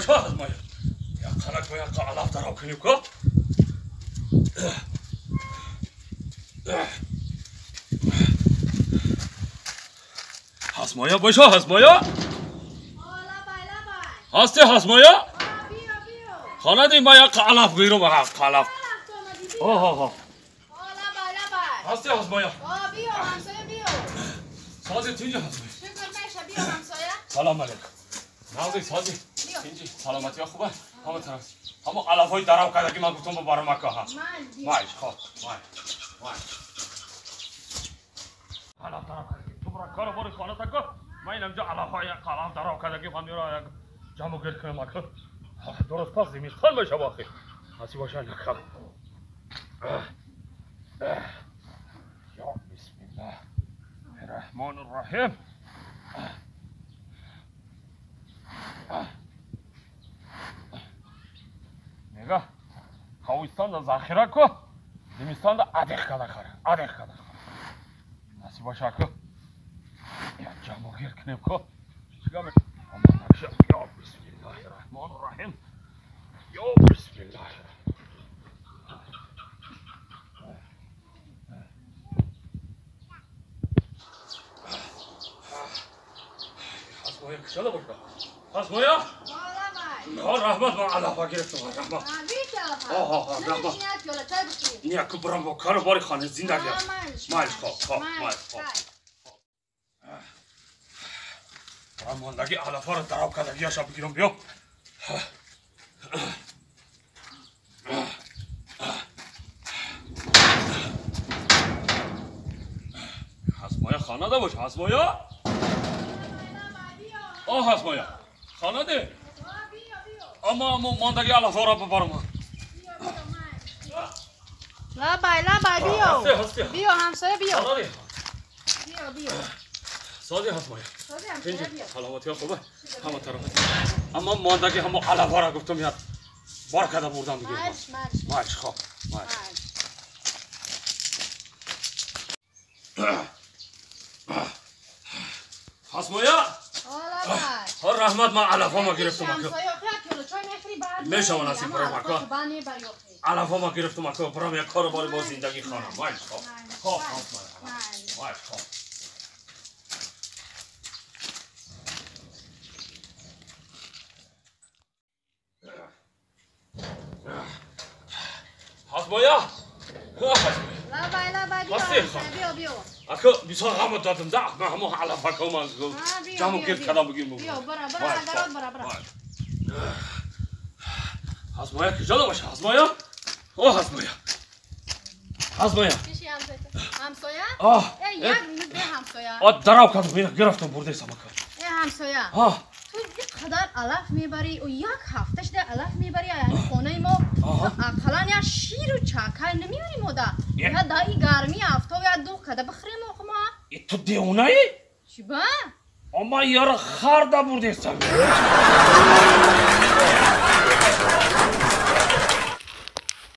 باشه هزمایا یا قلق باید علف درو کنیم که هزمایا باشه هزمایا هستی هزمایا خانه دی ما یک علف گیرم علف آه هستی هزمایا سازی تینجی هزمایا سلام علیکم نازی سازی تینجی سلامتی خوبه همه طرف همه علف های درو کرده که من گفتم با برام که ها مایش خب مایش مایش علف درو کرده تو برا کار باری خانه تا که من اینجا علف های علف درو کرده که من میرم جمع گرد کنم که درست پس زمین باشه باخی هستی باشه نکم یا بسم الله الرحمن الرحیم نگاه خویستان دا ذخیره کو زمستان دا ادیق کده خره ادیق کده نصیب باشه که یا جمع گیر کنیم که چیکار میکنم یا بسم الله الرحمن الرحیم یا بسم الله هزمایا کشاله باشه هزمایا رحمت من علفا گرفتم رحمت آه رحمت نه که برم با کار باری خانه زندگی مایش خواب خواب مایش خواب برم ماندگی علفا رو دراب کردگی هاشا بگیرم بیام هزمایا خانه ده باش هزمایا آه هزمایا خانه ده اما ماندگی علفا رو ببرم لابای لابای بیو بیو همسایه بیو بیو بیو سازی هزمایا سلامتی ها خوبه همه طرف اما ماندگی همه علفا را گفتم یاد بار کده بردم دیگه مایش خواب مایش هزمایا ها رحمت من علفا ما گرفتم میشه نصیب برام اکا علفا ما گرفتم اکا برام یک کار باری با زندگی خانم مایش خواب خواب مایش خواب هزمایا لابای لابای بیو بیو اکا بیسار غم دادم ده من همون علفا که من جمع گرد کردم بگیم بیو برا برا درات برا برا هزمایا کجا باشه هزمایا او هزمایا هزمایا همسایه آه ای یک به همسایه آ درو کردم اینا گرفتم برده سمکا ای همسایه آه تو قدر علف میبری و یک هفته شده علف میبری یعنی خونه ما اقلا یا شیر و چاکای نمیاری ما دا یا دای گرمی افتاب یا دوغ کده بخریم ما تو دیوانه ای چی با اما یار خر دا برده سمکا.